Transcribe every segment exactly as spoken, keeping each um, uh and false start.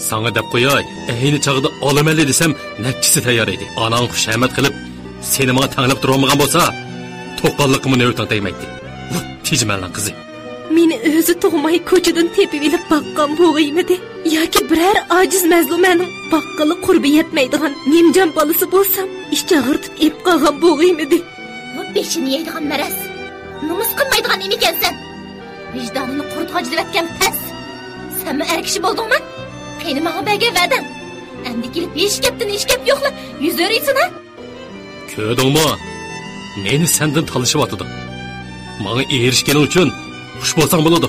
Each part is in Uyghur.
ساڭا دەپ قوياي، ئەينى چاغدا ئالىمەنلى دېسەم، نەچچىسى تەييار ئىدى. ئاناڭ خۇشامەت قىلىپ، سېنى ماڭا تەڭلەپ تۇرالمىغان بولسا، توقاللىققىمۇ نۆۋىتىڭ تەگمەيتتى. ۋۇ، تېجىمەلنىڭ قىزى. مېنى ئۆزى تۇغماي كوچىدىن تېپىۋېلىپ باققان بوغىيمىدى؟ ياكى بىرەر ئاجىز مەزلۇمەنىڭ باققىلى قۇربى يەتمەيدىغان نىمجان بالىسى بولسام، ئىچ ئاغرىتىپ ئېپ قالغان بوغىيمىدى؟ بۇ بېشىنى يەيدىغان مەرەز. نومۇس قىلمايدىغان نېمىكەنسەن؟ ۋىجدانىنى قۇرتقا جىدىۋەتكەن پەس. سەنمۇ ئەر كىشى بولدۇڭمۇ؟ قېنى ماڭا بەرگەن ۋەدەڭ. ئەمدى كېلىپ ھېچ گەپتىن ھېچ گەپ يوقلا يۈز ئۆرۈيسەن ھە؟ كۆردۈڭمۇ؟ مېنى سەندىن تالىشىۋاتىدۇ. ماڭا ئېرىشكىنىڭ ئۈچۈن خۇش بولساڭ بولىدۇ.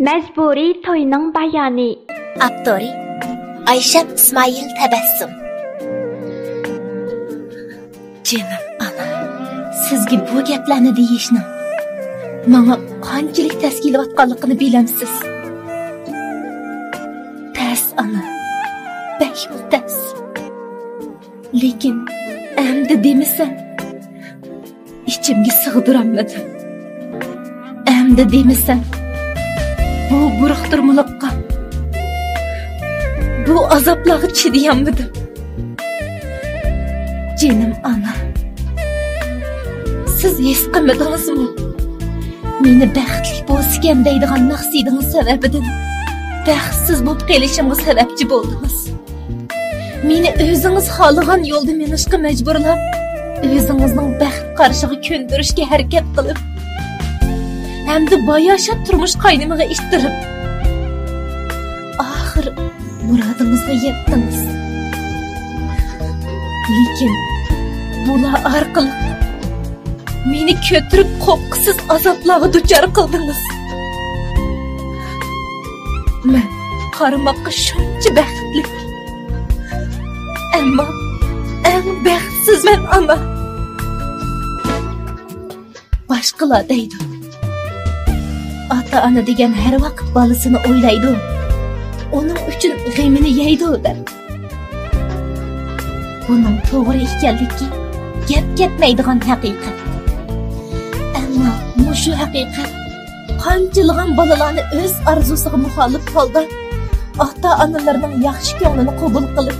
مەجبۇرىي توينىڭ بايانى. ئاپتورى: ئايشەم ئىسمائىل تەبەسسۇم. جېنىم ئانا، سىزگە بۇ گەپلەرنى دېيىشنىڭ ماڭا قانچىلىك تەس كېلىۋاتقانلىقىنى بىلەمسىز؟ تەس ئانا، بەكمۇ تەس. لېكىن ئەمدى دېمىسەم، ئىچىمگە سىغدۇرالمىدىم. ئەمدى دېمىسەم، بۇ بۇرۇقتۇرمىلىققا، بۇ ئازابلارغا چىدىيالمىدىم. جېنىم ئانا، سىز ھېس قىلمىدىڭىزمۇ؟ مېنى بەختلىك بولسىكەن دەيدىغان مەقسىتىڭىز سەۋەبىدىن بەختسىز بولۇپ قېلىشىمغا سەۋەبچى بولدىڭىز. مېنى ئۆزىڭىز خالىغان يولدا مېڭىشقا مەجبۇرلاپ، ئۆزىڭىزنىڭ بەخت قارىشىغا كۆندۈرۈشكە ھەرىكەت قىلىپ، ھەمدە باياشات تۇرمۇش قاينىمىغا ئىتتىرىپ، ئاخىر مۇرادىڭىزغا يەتتىڭىز. لېكىن بۇلار ئارقىلىق مېنى كۆتۈرۈپ قوپقۇسىز ئازابلارغا دۇچار قىلدىڭىز. مەن قارىماققا شۇنچە بەختلىك. ئەمما ئەڭ بەختسىز مەن ئانا. باشقىلار دەيدۇ، ئاتا-ئانا دېگەن ھەر ۋاقىت بالىسىنى ئويلايدۇ، ئۇنىڭ ئۈچۈن غېمىنى يەيدۇ دەپ. بۇنىڭ توغرا ئىكەنلىكى گەپ كەتمەيدىغان ھەقىقەت. ئەمما مۇشۇ ھەقىقەت قانچىلىغان بالىلارنى ئۆز ئارزۇسىغا مۇخالىپ ھالدا ئاتا-ئانىلىرىنىڭ ياخشى كۆڭلىنى قوبۇل قىلىپ،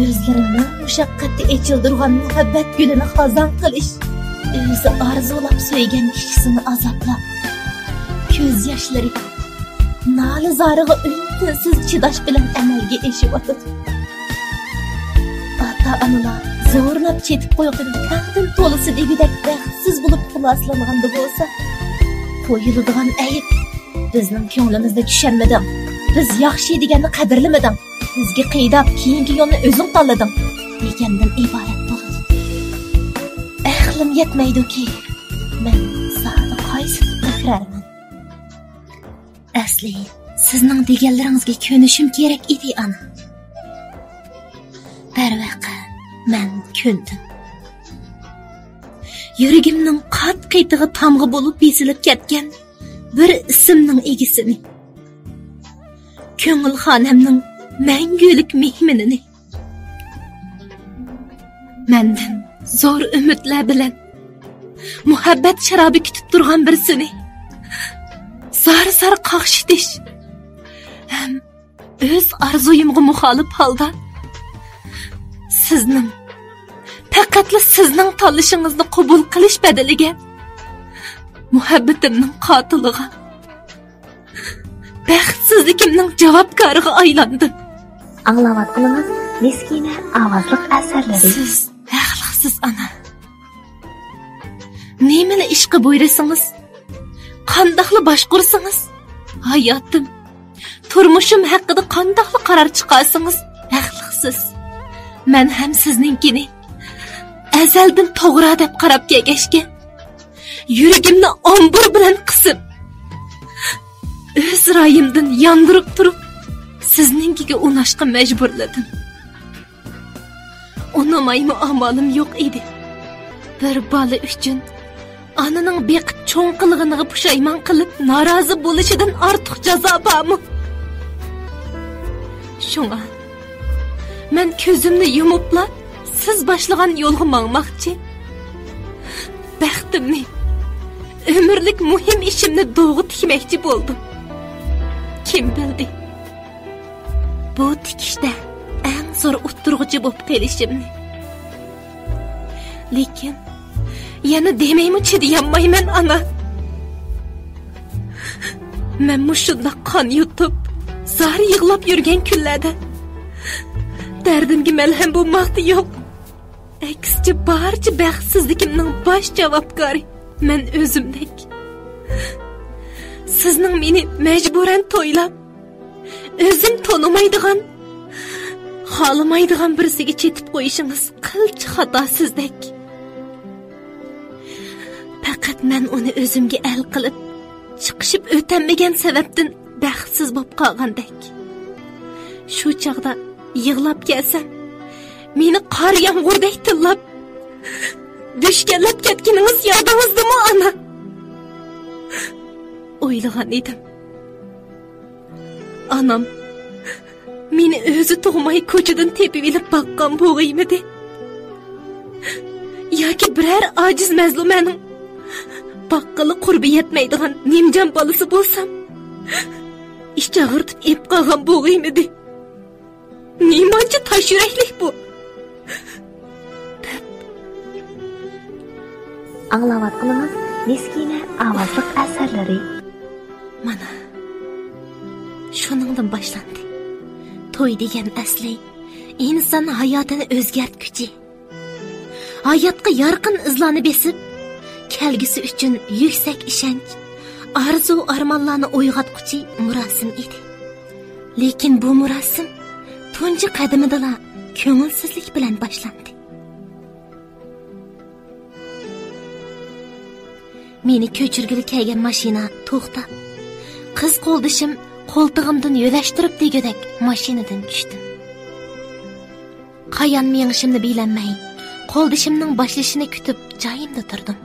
ئۆزلىرى مىڭ مۇشەققەتتە ئېچىلدۇرغان مۇھەببەت گۈلىنى خازان قىلىش، ئۆزى ئارزۇلاپ سۆيگەن كىشىسىنى ئازابلاپ، كۆز ياشلىرى، نالە-زارىغا ئۈن-تىنسىز چىداش بىلەن ئەمەلگە ئېشىۋاتىدۇ. ئاتا-ئانىلار زورلاپ چېتىپ قويغىنى تەڭدىن تولىسى دېگۈدەك بەختسىز بولۇپ خۇلاسىلانغاندا بولسا، قويۇلىدىغان ئەيىب، بىزنىڭ كۆڭلىمىزنى چۈشەنمىدىڭ، بىز ياخشى دېگەننى قەدىرلىمىدىڭ، بىزگە قىيداپ كېيىنكى يولنى ئۆزۈڭ تاللىدىڭ دېگەندىن ئىبارەت بولىدۇ. ئەقلىم يەتمەيدۇكى، مەن زادى قايسىغا ئۆكرەرمەن؟ ئەسلى سىزنىڭ دېگەنلىرىڭىزگە كۆنۈشۈم كېرەك ئىدى، ئانا. دەرۋەقە، مەن كۆندۈم. يۈرىكىمنىڭ قات-قېتىغا تامغا بولۇپ بېسىلىپ كەتكەن بىر ئىسىمنىڭ ئىگىسىنى، كۆڭۈل خانىمنىڭ مەڭگۈلۈك مېھمىنىنى. مەندىن زور ئۈمىدلەر بىلەن مۇھەببەت شارابى كۈتۈپ تۇرغان بىرسىنى زار-زار قاقشىتىش ھەم ئۆز ئارزۇيۇمغا مۇخالىپ ھالدا سىزنىڭ، پەقەتلا سىزنىڭ تاللىشىڭىزنى قوبۇل قىلىش بەدىلىگە مۇھەببىتىمنىڭ قاتىلىغا، بەختسىزلىكىمنىڭ جاۋابكارىغا ئايلاندىم. ئاڭلاۋاتقىنىڭىز مىسكىنە ئاۋازلىق ئەسەرلىرى. سىز ھەقلىقسىز، ئانا. نېمىلا ئىشقا بۇيرۇسىڭىز، قانداقلا باشقۇرسىڭىز، ھاياتىم، تۇرمۇشۇم ھەققىدە قانداقلا قارار چىقارسىڭىز، ھەقلىقسىز. مەن ھەم سىزنىڭكىنى ئەزەلدىن توغرا دەپ قاراپ كەلگەچكە، يۈرىكىمنى ئامبۇر بىلەن قىسىپ، ئۆز رايىمدىن ياندۇرۇپ تۇرۇپ، سىزنىڭكىگە ئۇناشقا مەجبۇرلىدىم. ئۇنىمايمۇ ئامالىم يوق ئىدى. بىر بالا ئۈچۈن ئانىنىڭ بېقىپ چوڭ قىلغىنىغا پۇشايمان قىلىپ نارازى بولۇشىدىن ئارتۇق جازا بارمۇ؟ شۇڭا مەن كۆزۈمنى يۇمۇپلا سىز باشلىغان يولغا ماڭماقچى. بەختىمنى، ئۆمۈرلۈك مۇھىم ئىشىمنى دوغا تىكمەكچى بولدۇم. كىم بىلدى؟ بۇ تىكىشتە ئەڭ زور ئۇتتۇرغۇچى بولۇپ قېلىشىمنى. لېكىن يەنە دېمەيمۇ چىدىيالمايمەن، ئانا. مەن مۇشۇنداق قان يۇتۇپ، زار يىغلاپ يۈرگەن كۈنلەردە دەردىمگە مەلھەم بولماقتا يوق. ئەكسىچە، بارچە بەختسىزلىكىمنىڭ باش جاۋابكارى مەن ئۆزۈمدەك. سىزنىڭ مېنى مەجبۇرەن تويلاپ، ئۆزۈم تونۇمايدىغان، خالىمايدىغان بىرسىگە چېتىپ قويۇشىڭىز قىلچە خاتا سىزدەك. پەقەت مەن ئۇنى ئۆزۈمگە ئەل قىلىپ، چىقىشىپ ئۆتەلمىگەن سەۋەبتىن بەختسىز بولۇپ قالغاندەك. شۇ چاغدا يىغلاپ كەلسەم، مېنى قار يامغۇردەك تىللاپ، دۈشكەنلەپ كەتكىنىڭىز يادىڭىزدىمۇ، ئانا؟ ئويلىغان ئىدىم، ئانام مېنى ئۆزى تۇغماي كوچىدىن تېپىۋېلىپ باققان بوغىيمىدى؟ ياكى بىرەر ئاجىز مەزلۇمەنىڭ باققىلى قۇربى يەتمەيدىغان نىمجان بالىسى بولسام، ئىچ ئاغرىتىپ ئېپ قالغان بوغىيمىدى؟ نېمانچە تاش يۈرەكلىك بۇ! دەپ. ئاڭلاۋاتقىنىڭىز مىسكىنە ئاۋازلىق ئەسەرلىرى. مانا، شۇنىڭدىن باشلاندى توي دېگەن ئەسلى ئىنسان ھاياتىنى ئۆزگەرتكۈچى، ھاياتقا يارقىن ئىزلارنى بېسىپ، كەلگۈسى ئۈچۈن يۈكسەك ئىشەنچ، ئارزۇ-ئارمانلارنى ئويغاتقۇچى مۇراسىم ئىدى. لېكىن بۇ مۇراسىم تۇنجى قەدىمىدىلا كۆڭۈلسىزلىك بىلەن باشلاندى. مېنى كۆچۈرگىلى كەلگەن ماشىنا توختاپ، قىز قولدىشىم قولتۇقۇمدىن يۆلەشتۈرۈپ دېگۈدەك ماشىنىدىن چۈشتۈم. قايان مېڭىشىمنى بىلەلمەي، قولدىشىمنىڭ باشلىشىنى كۈتۈپ جايىمدا تۇردۇم.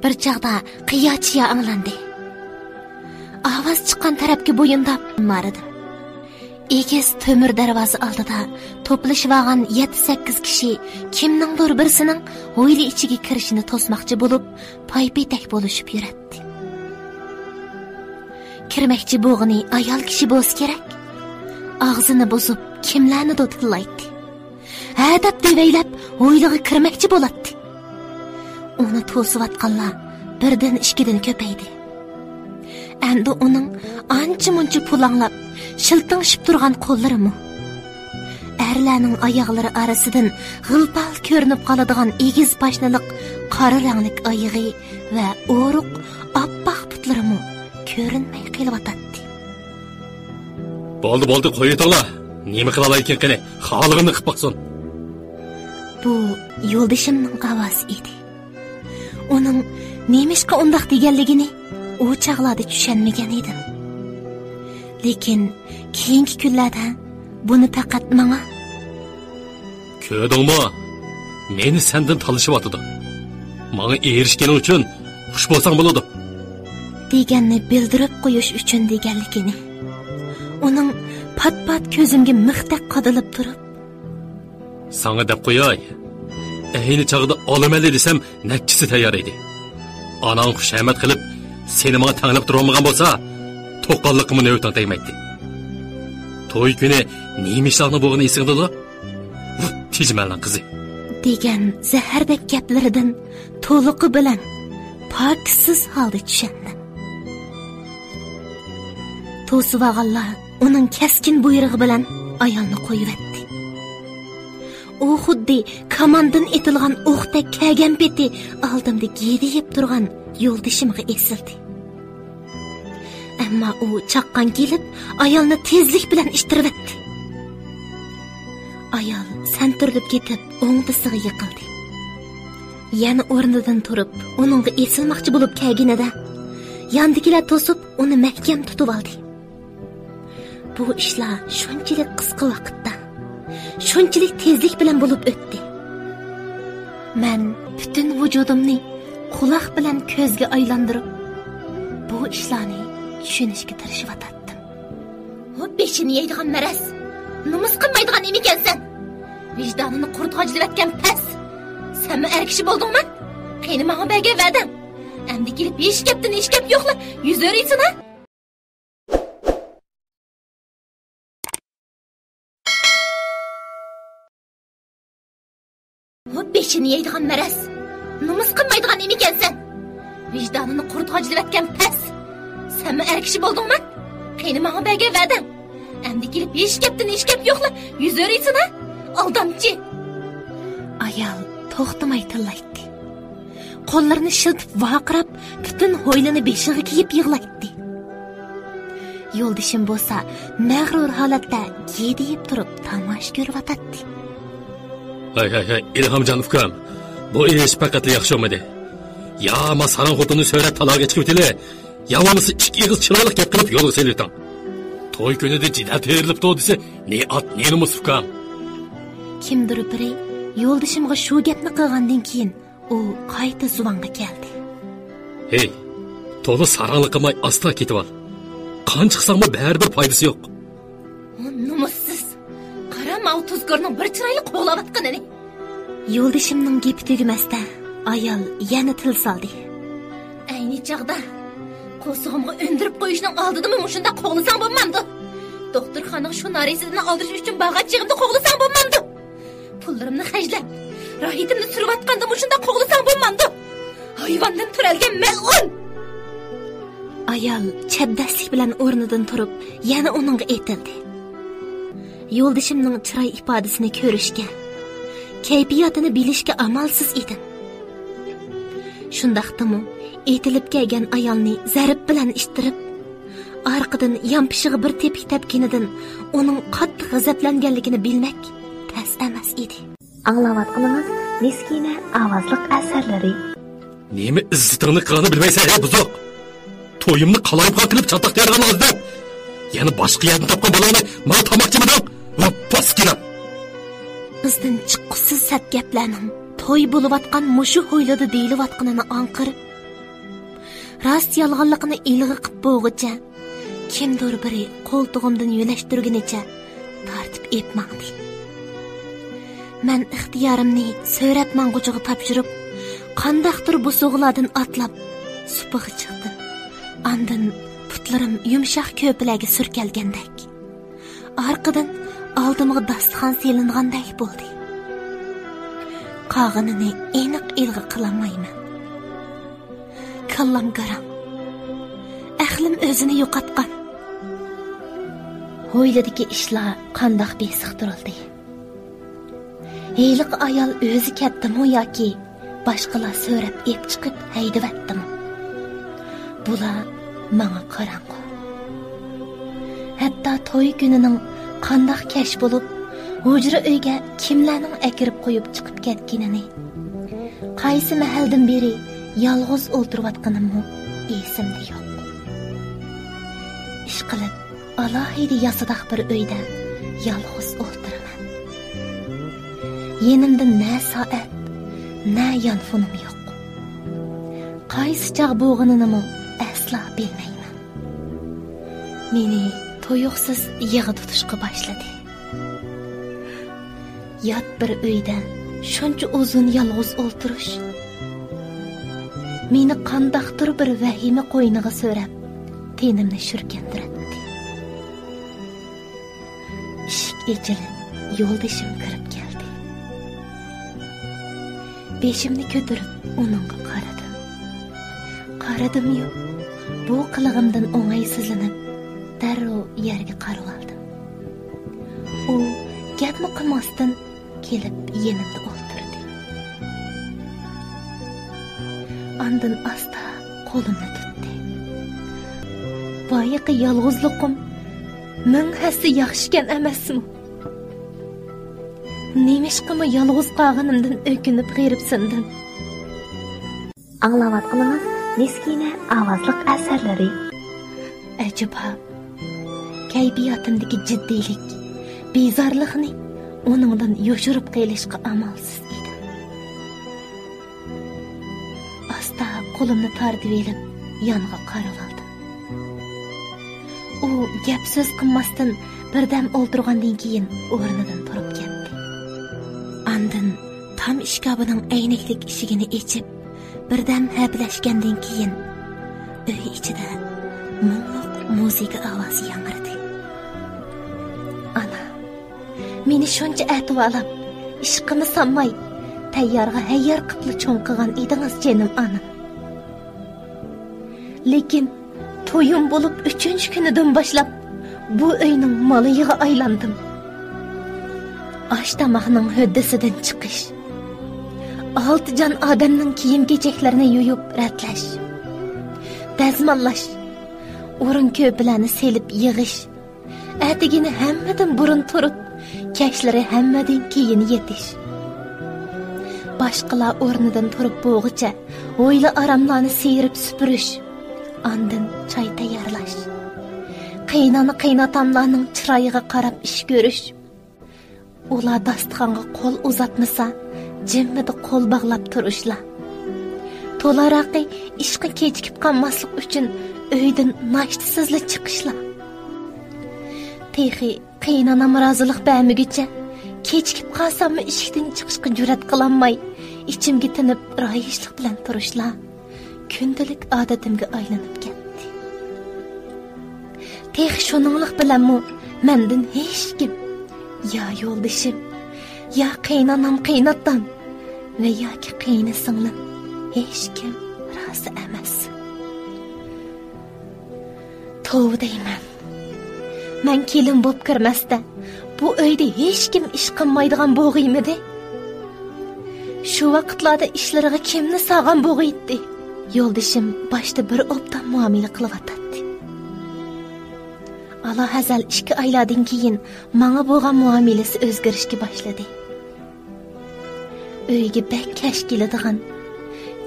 بىر چاغدا قىيا-چىيا ئاڭلاندى. ئاۋاز چىققان تەرەپكە بويۇنداپ مارىدىم. ئېگىز تۆمۈر دەرۋازا ئالدىدا توپلىشىۋالغان يەتتە-سەككىز كىشى كىمنىڭدۇر بىرسىنىڭ ھويلا ئىچىگە كىرىشىنى توسماقچى بولۇپ، پايپېتەك بولۇشۇپ يۈرەتتى. كىرمەكچى بولغىنى ئايال كىشى بولسا كېرەك. ئاغزىنى بۇزۇپ، كىملەرنىدۇر تىللايتتى. ھە دەپ دېۋەيلەپ، ھويلىغا كىرمەكچى بولاتتى. ئۇنى توسۇۋاتقانلار بىردىن-ئىككىدىن كۆپەيدى. ئەمدى ئۇنىڭ ئانچە-مۇنچە پۇلاڭلاپ، شىلتىڭشىپ تۇرغان قوللىرىمۇ، ئەرلەرنىڭ ئاياغلىرى ئارىسىدىن غىل-پال كۆرۈنۈپ قالىدىغان ئېگىز پاشنىلىق قارا رەڭلىك ئايىغى ۋە ئورۇق ئاپئاق پۇتلىرىمۇ كۆرۈنمەي قېلىۋاتاتتى. بولدى، بولدى، قويۇۋېتىڭلار. نېمە قىلالايكىن قېنى، خالىغىنىنى قىلىپ باقسۇن. بۇ يولدىشىمنىڭ ئاۋازى ئىدى. ئۇنىڭ نېمىشقا ئۇنداق دېگەنلىكىنى ئۇ چاغلاردا چۈشەنمىگەن ئىدىم. لېكىن كېيىنكى كۈنلەردە بۇنى پەقەت ماڭا، كۆردۈڭمۇ؟ مېنى سەندىن تالىشىۋاتىدۇ. ماڭا ئېرىشكىنىڭ ئۈچۈن خۇش بولساڭ بولىدۇ. دېگەننى بىلدۈرۈپ قويۇش ئۈچۈن دېگەنلىكىنى. ئۇنىڭ پات-پات كۆزۈمگە مىختەك قادىلىپ تۇرۇپ، ساڭا دەپ قوياي، ئەينى چاغدا ئالىمەنلى دېسەم، نەچچىسى تەييار ئىدى. ئاناڭ خۇشامەت قىلىپ، سېنى ماڭا تەڭلەپ تۇرالمىغان بولسا، توقاللىققىمۇ نۆۋىتىڭ تەگمەيتتى. توي كۈنى نېمە ئىشلارنىڭ بولغىنى ئېسىڭدىدۇ؟ ۋۇ، تېجىمەلنىڭ قىزى! دېگەن زەھەردەك گەپلىرىدىن تولۇقى بىلەن پاكىتسىز ھالدا چۈشەندىم. توسۇۋالغانلار ئۇنىڭ كەسكىن بۇيرۇقى بىلەن ئايالنى قويۇۋەتتى. ئۇ خۇددى كاماندىن ئېتىلغان ئوقتەك كەلگەن پېتى ئالدىمدا گىدىيىپ تۇرغان يولدىشىمغا ئېسىلدى. ئەمما ئۇ چاققان كېلىپ، ئايالنى تېزلىك بىلەن ئىتتىرىۋەتتى. ئايال سەنتۈرۈلۈپ كېتىپ، ئوڭدىسىغا يىقىلدى. يەنە ئورنىدىن تۇرۇپ، ئۇنىڭغا ئېسىلماقچى بولۇپ كەلگىنىدە، ياندىكىلەر توسۇپ، ئۇنى مەھكەم تۇتۇۋالدى. بۇ ئىشلار شۇنچىلىك قىسقا ۋاقىتتا، شۇنچىلىك تېزلىك بىلەن بولۇپ ئۆتتى. مەن پۈتۈن ۋۇجۇدۇمنى قۇلاق بىلەن كۆزگە ئايلاندۇرۇپ، بۇ ئىشلارنى چۈشىنىشكە تىرىشىۋاتاتتىم. ھو، بېشىنى يەيدىغان مەرەز! نومۇس قىلمايدىغان نېمىكەنسەن؟ ۋىجدانىنى قۇرت غاجىلىۋەتكەن پەس! سەنمۇ ئەر كىشى بولدۇڭمۇ؟ قېنى ماڭا بەرگەن ۋەدەڭ؟ ئەمدى كېلىپ ھېچ گەپتىن ھېچ گەپ يوقلا يۈز ئۆرۈيسەن ھە؟ بۇ بېشىنى يەيدىغان مەرەز. نومۇس قىلمايدىغان نېمىكەنسەن؟ ۋىجدانىنى قۇرت غاجىلىۋەتكەن پەس. سەنمۇ ئەر كىشى بولدۇڭمەن؟ قېنى ماڭا بەرگەن ۋەدەڭ؟ ئەمدى كېلىپ ھېچ گەپتىن ھېچ گەپ يوقلا يۈز ئۆرۈيسەن ھە؟ ئالدامچى! ئايال توختىماي تىللايتتى. قوللىرىنى شىلتىپ ۋارقىراپ، پۈتۈن ھويلىنى بېشىغا كىيىپ يىغلايتتى. يولدىشىم بولسا مەغرۇر ھالەتتە گىدىيىپ تۇرۇپ تاماشا كۆرۈۋاتاتتى. ھەي، ھەي، ھەي، ئىلھامجان ئۇكام، بۇ ئىش پەقەتلا ياخشى بولمىدى. يا ما ساراڭ خوتۇننى سۆرەپ تالاغا چىقىۋېتىلى، يا بولمىسا ئىككى ئېغىز چىرايلىق گەپ قىلىپ يولغا سېلىۋېتىڭ. توي كۈنىدە جېدەل تېرىلىپتۇ دېسە، نى ئات، نى نومۇس ئۇكام. كىمدۇر بىرى يولدىشىمغا شۇ گەپنى قىلغاندىن كېيىن، ئۇ قايتا زۇۋانغا كەلدى. ھېي، تولا ساراڭلىق قىلماي ئاستا كېتىۋال. قان چىقساڭمۇ بەرىبىر پايدىسى يوق. ئۇ نومۇسسىز. قارا ماۋۇ تۇزكورنىڭ بىر چىرايلىق قوغلاۋاتقىنىنى. يولدىشىمنىڭ گېپى تۈگىمەستە، ئايال يەنە تىل سالدى. ئەينى چاغدا قورسىقىمغا ئۈندۈرۈپ قويۇشنىڭ ئالدىدىمۇ مۇشۇنداق قوغلىساڭ بولمامدۇ؟ دوختۇرخانىغا شۇ نارەسىدىنى ئالدۇرۇش ئۈچۈن بارغان چېغىمدا قوغلىساڭ بولمامدۇ؟ پۇللىرىمنى خەجلەپ، راھىتىمنى سۈرۈۋاتقاندا مۇشۇنداق قوغلىساڭ بولمامدۇ؟ ھايۋاندىن تۆرەلگەن مەلئۇن! ئايال چەبدەسلىك بىلەن ئورنىدىن تۇرۇپ، يەنە ئۇنىڭغا ئېتىلدى. يولدىشىمنىڭ چىراي ئىپادىسىنى كۆرۈشكە، كەيپىياتىنى بىلىشكە ئامالسىز ئىدىم. شۇنداقتىمۇ ئېتىلىپ كەلگەن ئايالنى زەرب بىلەن ئىتتىرىپ، ئارقىدىن يانپىشىغا بىر تېپىك تەپكىنىدىن ئۇنىڭ قاتتىق غەزەپلەنگەنلىكىنى بىلمەك تەس ئەمەس ئىدى. ئاڭلاۋاتقىنىڭىز مىسكىنە ئاۋازلىق ئەسەرلىرى. نېمە ئىززىتىڭنى قىلغىنى بىلمەيسەن، ھەي بۇزۇق! تويۇمنى قالايمىقان قىلىپ چاتاق تېرىغان ئادەم! يەنە باشقا يەردىن تاپقان بالاڭنى ماڭا تاماق چىمىدىڭ! ۋاپپاس كېلىڭ! ئىزدىن چىققۇسىز سەت گەپلەرنىڭ توي بولۇۋاتقان مۇشۇ ھويلىدا دېيىلىۋاتقىنىنى ئاڭقىرىپ، راست يالغانلىقىنى ئىلغا قىپ بولغۇچە، كىمدۇر بىرى قولتۇغۇمدىن يۆلەشتۈرگىنىچە تارتىپ ئېپ ماڭدى. مەن ئىختىيارىمنى سۆرەپ ماڭغۇچىغا تاپشۇرۇپ، قانداقتۇر بوسۇغىلاردىن ئاتلاپ، سۇپىغا چىقتىم. ئاندىن پۇتلىرىم يۇمشاق كۆپىلەرگە سۈركەلگەندەك، ئارقىدىن ئالدىمغا داستىخان سېلىنغاندەك بولدى. قالغىنىنى ئېنىق ئىلغا قىلالمايمەن. كاللام گاراڭ. ئەقلىم ئۆزىنى يوقاتقان. ھويلىدىكى ئىشلار قانداق بېسىقتۇرۇلدى؟ ھېلىقى ئايال ئۆزى كەتتىمۇ ياكى باشقىلار سۆرەپ ئېپ چىقىپ ھەيدىۋەتتىمۇ؟ بۇلار ماڭا قاراڭغۇ. ھەتتا توي كۈنىنىڭ قانداق كەچ بولۇپ، ھۇجرا ئۆيگە كىملەرنىڭ ئەكىرىپ قويۇپ چىقىپ كەتكىنىنى، قايسى مەھەلدىن بېرى يالغۇز ئولتۇرۇۋاتقىنىممۇ ئېسىمدە يوق. ئىشقىلىپ، ئالاھىدە ياسىداق بىر ئۆيدە يالغۇز ئولتۇرىمەن. يېنىمدا نە سائەت، نە يانفونۇم يوق. قايسى چاغ بولغىنىنىمۇ ئەسلا بىلمەيمەن. مېنى تۇيۇقسىز يىغا تۇتۇشقا باشلىدى. يات بىر ئۆيدە شۇنچە ئۇزۇن يالغۇز ئولتۇرۇش مېنى قانداقتۇر بىر ۋەھىمە قوينىغا سۆرەپ، تېنىمنى شۈركەندۈرەتتى. ئىشىك ئېچىلىپ، يولدىشىم كىرىپ كەلدى. بېشىمنى كۆتۈرۈپ ئۇنىڭغا قارىدىم. قارىدىميۇ، بۇ قىلىقىمدىن ئوڭايسىزلىنىپ، دەررۇ يەرگە قارىۋالدىم. ئۇ گەپمۇ قىلماستىن كېلىپ يېنىمدا ئولتۇردى. ئاندىن ئاستا قولۇمنى تۇتتى. بايىقى يالغۇزلۇقۇم مىڭ ھەسسە ياخشىكەن ئەمەسمۇ؟ نېمىشقىمۇ يالغۇز قالغىنىمدىن ئۆكۈنۈپ غېرىبسىندىم. ئاڭلاۋاتقىنىڭىز مىسكىنە ئاۋازلىق ئەسەرلىرى. ئەجەبا، كەيپىياتىمدىكى جىددىيلىك، بىزارلىقنى ئۇنىڭدىن يوشۇرۇپ قېلىشقا ئامالسىز ئىدىم. ئاستا قولۇمنى تارتىۋېلىپ، يانغا قارىۋالدىم. ئۇ گەپ سۆز قىلماستىن، بىردەم ئولتۇرغاندىن كېيىن ئورنىدىن تۇرۇپ كەتتى. ئاندىن تام ئىشكاپىنىڭ ئەينەكلىك ئىشىكىنى ئېچىپ، بىردەم ھەپىلەشكەندىن كېيىن، ئۆي ئىچىدە مۇڭلۇق مۇزىكا ئاۋازى ياڭرىدى. ئانا، مېنى شۇنچە ئەتىۋارلاپ، ئىشقىمۇ سالماي، تەييارغا ھەييار قىپلا چوڭ قىلغان ئىدىڭىز، جېنىم ئانام. لېكىن تويۇم بولۇپ ئۈچىنچى كۈنىدىن باشلاپ بۇ ئۆينىڭ مالىيىغا ئايلاندىم. ئاش تاماقنىڭ ھۆددىسىدىن چىقىش، ئالتە جان ئادەمنىڭ كىيىم-كېچەكلىرىنى يۇيۇپ رەتلەش، دەزماللاش، ئورۇن-كۆرپىلەرنى سېلىپ يىغىش، ئەتىگىنى ھەممىدىن بۇرۇن تۇرۇپ، كەچلىرى ھەممىدىن كېيىن يېتىش. باشقىلار ئورنىدىن تۇرۇپ بولغۇچە ھويلا-ئاراملارنى سىيرىپ سۈپۈرۈش، ئاندىن چاي تەييارلاش. قېيىنئانا-قېيىنئاتاملارنىڭ چىرايىغا قاراپ ئىش كۆرۈش. ئۇلار داستىخانغا قول ئۇزاتمىسا، جىممىدە قول باغلاپ تۇرۇشلا. تولاراقى ئىشقا كېچىكىپ قالماسلىق ئۈچۈن ئۆيدىن ناشتىسىزلا چىقىشلا. تېخى قېيىنئانام رازىلىق بەرمىگۈچە، كېچىكىپ قالساممۇ ئىشىكتىن چىقىشقا جۈرئەت قىلالماي، ئىچىمگە تىنىپ رايىشلىق بىلەن تۇرۇشلا كۈندىلىك ئادىتىمگە ئايلىنىپ كەتتى. تېخى شۇنىڭلىق بىلەنمۇ مەندىن ھېچكىم، يا يولدىشىم، يا قېيىنئانام، قېيىنئاتام ۋە ياكى قېيىنسىڭلىم، ھېچكىم رازى ئەمەس. توۋا دەيمەن. مەن كېلىن بوپ كىرمەستە، بۇ ئۆيدە ھېچكىم ئىش قىلمايدىغان بولغىيمىدى؟ شۇ ۋاقىتلاردا ئىشلىرىغا كىمنى سالغان بولغىيتتى؟ يولدىشىم باشتا بىر ئوبدان مۇئامىلە قىلىۋاتاتتى. ئالاھەزەل ئىككى ئايلاردىن كېيىن ماڭا بولغان مۇئامىلىسى ئۆزگىرىشكە باشلىدى. ئۆيگە بەك كەچ كېلىدىغان،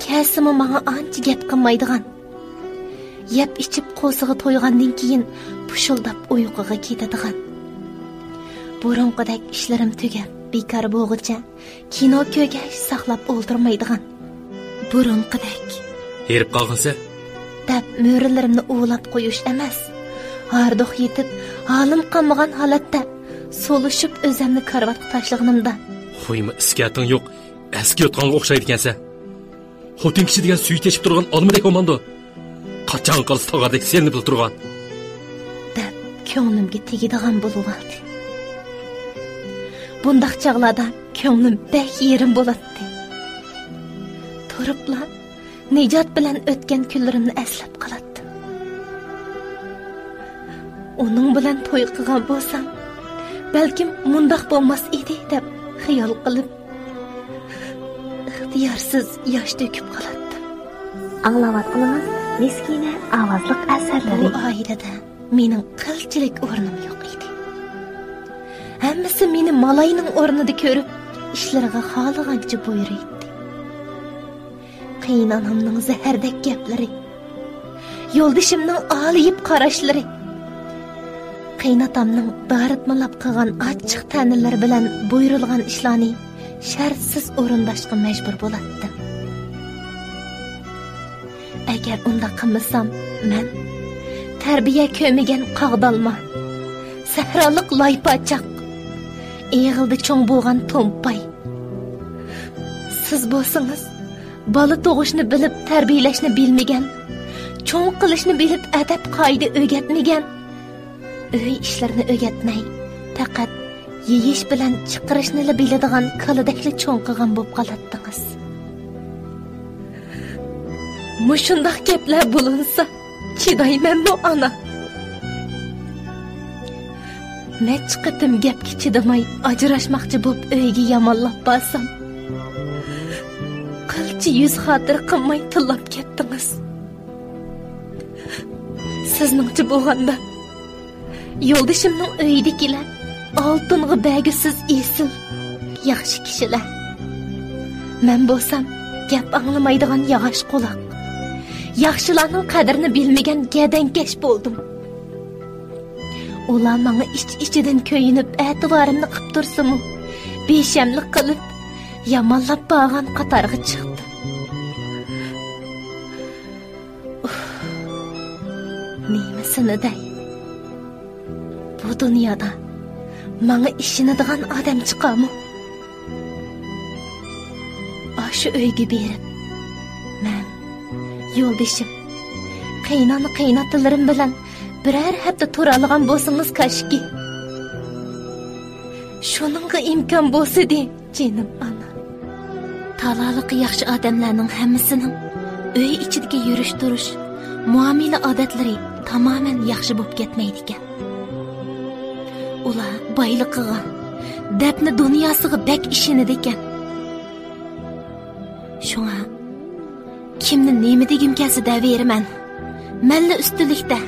كەلسىمۇ ماڭا ئانچە گەپ قىلمايدىغان، يەپ ئىچىپ قورسىقى تويغاندىن كېيىن پۇشۇلداپ ئۇيقۇغا كېتىدىغان. بۇرۇنقىدەك ئىشلىرىم تۈگەپ بىكار بولغۇچە كىنو كۆرگەچ ساقلاپ ئولتۇرمايدىغان. بۇرۇنقىدەك. ھېرىپ قالغانسەن؟ دەپ مۈرىلىرىمنى ئۇۋىلاپ قويۇش ئەمەس، ھاردۇق يېتىپ، ھالىم قالمىغان ھالەتتە سولۇشۇپ ئۆزۈمنى كارىۋاتقا تاشلىغىنىمدا. خۇيما ئىسكەتىڭ يوق، ئەسكى يوتقانغا ئوخشايدىكەنسەن. خوتۇن كىشى دېگەن سۈيى تېشىپ تۇرغان ئالمىدەك بولمامدۇ؟ قاچان قالسا تاغاردەك سېلىنىپلا تۇرغان. دەپ كۆڭلۈمگە تېگىدىغان بولۇۋالدى. بۇنداق چاغلاردا كۆڭلۈم بەك يېرىم بولاتتى. تۇرۇپلا نىجات بىلەن ئۆتكەن كۈنلىرىمنى ئەسلەپ قالاتتىم. ئۇنىڭ بىلەن توي قىلغان بولسام، بەلكىم مۇنداق بولماس ئىدى دەپ خىيال قىلىپ، ئىختىيارسىز ياش تۆكۈپ قالاتتىم. ئاڭلاۋاتقىنىڭىز مىسكىنە ئاۋازلىق ئەسەرلىرى. بۇ ئائىلىدە مېنىڭ قىلچىلىك ئورنۇم يوق ئىدى. ھەممىسى مېنى مالاينىڭ ئورنىدا كۆرۈپ، ئىشلىرىغا خالىغانچە بۇيرۇيتتى. قېيىنئانامنىڭ زەھەردەك گەپلىرى، يولدىشىمنىڭ ئالىيىپ قاراشلىرى، قېيىنئاتامنىڭ دارىتمىلاپ قىلغان ئاچچىق تەنىلىرى بىلەن بۇيرۇلغان ئىشلارنى شەرتسىز ئورۇنداشقا مەجبۇر بولاتتىم. ئەگەر ئۇنداق قىلمىسام، مەن تەربىيە كۆرمىگەن قاغدالما، سەھرالىق لايپاچاق، ئېغىلدا چوڭ بولغان تومپاي. سىز بولسىڭىز، بالا تۇغۇشنى بىلىپ تەربىيەلەشنى بىلمىگەن، چوڭ قىلىشنى بىلىپ ئەدەپ-قائىدە ئۆگەتمىگەن، ئۆي ئىشلىرىنى ئۆگەتمەي، پەقەت يېيىش بىلەن چىقىرىشنىلا بىلىدىغان كالىدەكلا چوڭ قىلغان بولۇپ قالاتتىڭىز. مۇشۇنداق گەپلەر بولۇنسا، چىدايمەنمۇ، ئانا؟ نەچچە قېتىم گەپكە چىدىماي ئاجراشماقچى بوپ ئۆيگە يامانلاپ بارسام، قىلچە يۈز خاتىرە قىلماي تىللاپ كەتتىڭىز. سىزنىڭچە بولغاندا، يولدىشىمنىڭ ئۆيىدىكىلەر ئالتۇنغا بەرگۈسىز ئېسىل، ياخشى كىشىلەر. مەن بولسام گەپ ئاڭلىمايدىغان ياغاچ قۇلاق، ياخشىلارنىڭ قەدرىنى بىلمىگەن گەدەنكەش بولدۇم. ئۇلار ماڭا ئىچ-ئىچىدىن كۆيۈنۈپ ئەتىۋارىمنى قىپ تۇرسىمۇ، بىشەملىك قىلىپ، يامانلاپ بارغان قاتارغا چىقتىم. ئۇھ، نېمىسىنى دەي؟ بۇ دۇنيادا ماڭا ئىشىنىدىغان ئادەم چىقارمۇ؟ ئاشۇ ئۆيگە بېرىپ، مەن، يولدىشىم، قېيىنئانا-قېيىنئاتىلىرىم بىلەن بىرەر ھەپتە تۇرالىغان بولسىڭىز كاشكى. شۇنىڭغا ئىمكان بولسىدى، جېنىم ئانا. تالالىقى ياخشى ئادەملەرنىڭ ھەممىسىنىڭ ئۆي ئىچىدىكى يۈرۈش-تۇرۇش، مۇئامىلە ئادەتلىرى تامامەن ياخشى بولۇپ كەتمەيدىكەن. ئۇلار بايلىقىغا، دەپنە دۇنياسىغا بەك ئىشىنىدىكەن. شۇڭا كىمنى نېمە دېگۈم كەلسە دەۋېرىمەن. مەنلا ئۈستۈنلۈكتە.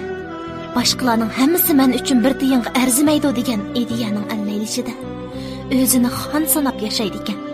باشقىلارنىڭ ھەممىسى مەن ئۈچۈن بىر تىيىنغا ئەرزىمەيدۇ دېگەن ئىدىيەنىڭ ئەللەيلىشىدە ئۆزىنى خان ساناپ ياشايدىكەن.